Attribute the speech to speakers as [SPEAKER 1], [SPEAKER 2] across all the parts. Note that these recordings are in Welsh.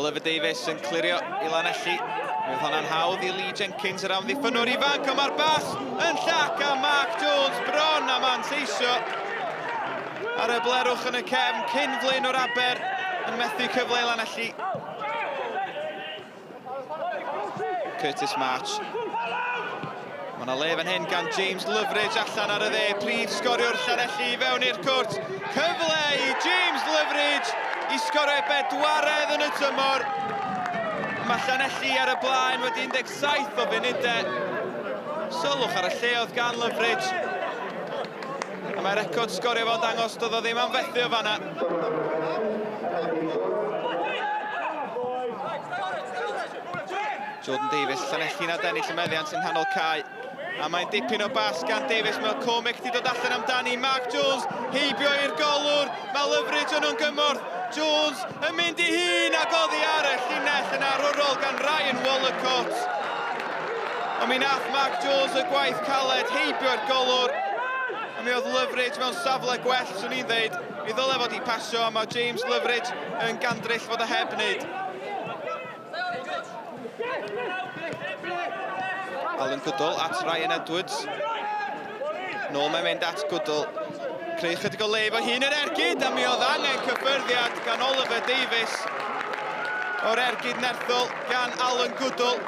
[SPEAKER 1] Oliver Davies yn clirio i Lanelli. Mi oedd hwnna'n hawdd i Lee Jenkins yr amddiffynnwr ifanc, ond mae'r bas yn llac a Mark Jones bron a manteisio ar y blerwch yn y cefn cyn flaenwr Aber yn methu cyfle i Lanelli. Curtis March. Mae yna le fan hyn gan James Loveridge allan ar y dde. Prif sgoriwr Llanelli i fewn i'r cwrt. Cyfle i James Loveridge i sgorio bedwaredd yn y tymor. Mae Llanelli ar y blaen wedi 17 o funudau. Sylwch ar y lleodd gan Loveridge. A mae record sgorio fo'n dangos doedd o ddim am fethu o fanna. Jordan Davies, Llanelli'n adennill y meddiant yng nghanol cae. A mae'n dipyn o bas gan Davies, mae McCormick wedi dod allan amdani. Mark Jones heibio i'r golwr, mae Loveridge yn o'n gymorth. Jones yn mynd i hun ac oddi ar y llinell yn arwrol gan Ryan Wallacott. Ond mi nath Mark Jones y gwaith caled heibio'r golwr. A mi oedd Loveridge mewn safle gwell, swn i'n dweud. Mi ddyle fod i pasio, a mae James Loveridge yn gandryll fod o heb wneud. Alan Goodall at Ryan Edwards. Nôl mae'n mynd at Goodall. Creu chydig o le efo hun yr ergyd, a mi oedd angen cyffyrddiad gan Oliver Davies o'r ergyd nerthol gan Alan Goodall.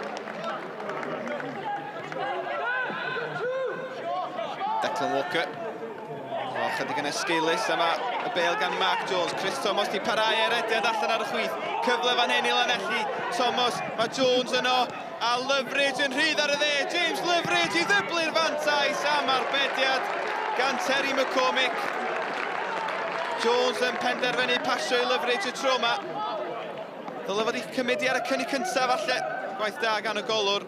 [SPEAKER 1] Declan Walker. O, chydig yn esgeulus, a mae y bel gan Mark Jones. Chris Thomas di parhau ar rediad allan ar y chwith. Cyfle fan hyn i Lanelli. Thomas, mae Jones yno, a Loveridge yn rhydd ar y dde. James Loveridge i ddyblu'r fantais am arbediad gan Terry McCormick. Jones yn penderfynu pasio i Loveridge y tro yma. Ddyle fod i cymryd i ar y cynnig cyntaf falle. Gwaith da gan y golwr.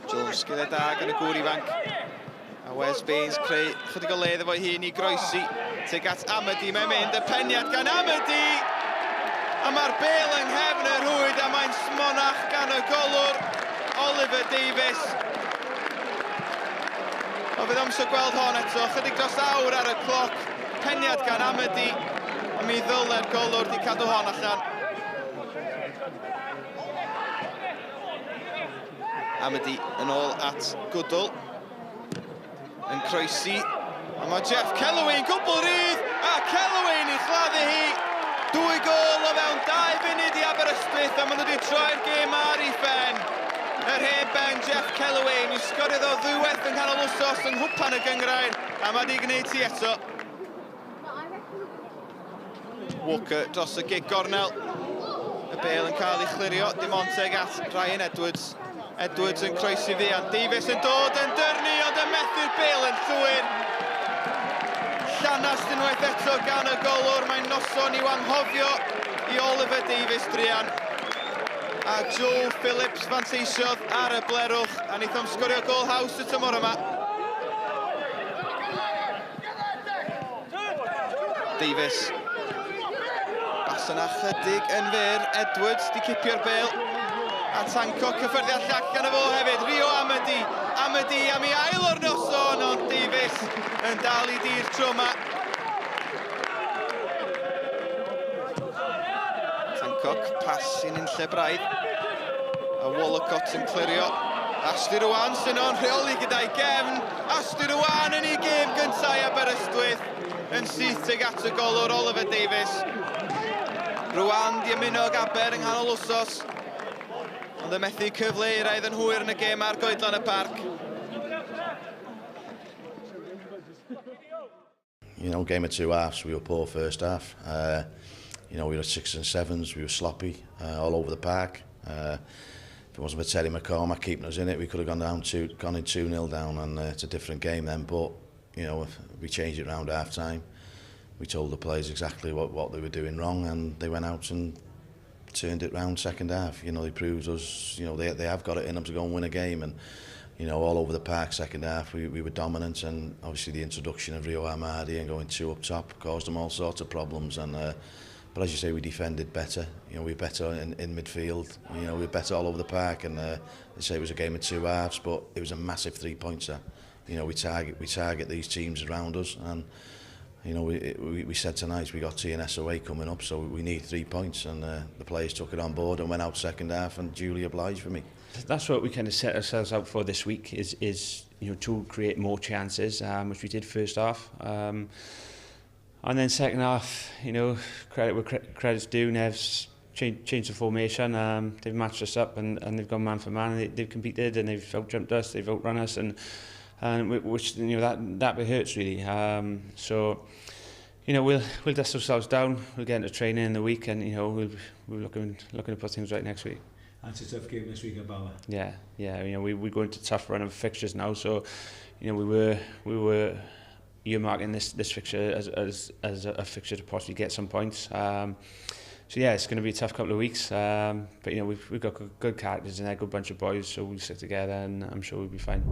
[SPEAKER 1] Jones, sgiliau da gan y gŵr ifanc. A Wes Baines creu chydig o le iddo fo'i hun i groesi. Tuag at Amady, mae'n mynd y peniad gan Amady! A mae'r bel yng nghefn y rhwyd a mae'n smonach gan y golwr Oliver Davies. O, fydd amser gweld hon eto, chydig dros awr ar y cloc. Peniad gan Amady, a mi ddyle'r golwr di cadw hon allan. Amady yn ôl at Goodall. Yn croesi. A mae Jeff Kellaway'n gwbl rydd. A Kellaway'n i chladdu hi. Dwy gol o fewn 2 funud i Aberystwyth a maen nhw wedi troi'r gêm ar ei phen. Yr hen ben Jeff Kellaway, mi sgoriodd o ddwywaith yng nghanol wsos yng nghwpan y gynghrair a mae wedi gwneud hi eto. Walker dros y gig gornel. Y bel yn cael ei chlirio, dim ond teg at Ryan Edwards. Edwards yn croesi fuan. Davies yn dod yn dyrnu, ond yn methu'r bel yn llwyr. Llanast unwaith eto gan y golwr. Mae'n noson i'w anghofio i Oliver Davies druan. A Joe Phillips fanteisiodd ar y blerwch a wnaethom sgorio gol haws y tymor yma. Davies. Bas yna chydig yn fyr. Edwards di cipio'r bel. A Tanco cyffyrddiad llac gan y fo hefyd. Rio Amady. Amady am ei ail o'r noson, ond Davies yn dal i dir tro yma. Tancock, pas i'n unlle braidd. A Wallacott yn clirio. Ashley Rwan sy'n o'n rheoli gyda'i gefn. Ashley Rwan yn ei gêm gyntaf i Aberystwyth yn syth tuag at y golwr Oliver Davies. Rwan di ymuno ag Aber yng nghanol wsos, ond yn methu cyfle euraidd yn hwyr yn y gêm ar goedlan y parc.
[SPEAKER 2] You know, game of two halves, we were poor first half. You know, we were 6 and 7s, we were sloppy all over the park. If it wasn't for Terry McCormack keeping us in it, we could have gone down two, gone in 2-0 down, and it's a different game then. But, you know, we changed it round half time. We told the players exactly what they were doing wrong, and they went out and turned it round second half. You know, they proved us, you know, they have got it in them to go and win a game, and, you know, all over the park second half we were dominant, and obviously the introduction of Rio Amadi and going two up top caused them all sorts of problems, and but as you say, we defended better. You know, we were better in midfield. You know, we were better all over the park, and they say it was a game of two halves, but it was a massive three-pointer. You know, we target these teams around us, and You know, we said tonight we got TNS away coming up, so we need 3 points, and the players took it on board and went out second half and duly obliged for me.
[SPEAKER 3] That's what we kind of set ourselves out for this week is to create more chances, which we did first half. And then second half, credit where credit's due, Nevs changed the formation. They've matched us up and they've gone man for man. And they've competed and they've out-jumped us, they've outrun us, and which that bit hurts really. So we'll dust ourselves down. We'll get into training in the week, and we'll looking to put things right next week.
[SPEAKER 4] And it's a tough game this week at Bala.
[SPEAKER 3] Yeah. We go into tough run of fixtures now, so we were earmarking this fixture as a fixture to possibly get some points. So yeah, it's going to be a tough couple of weeks. But we've got good characters in there, good bunch of boys, so we'll stick together, and I'm sure we'll be fine.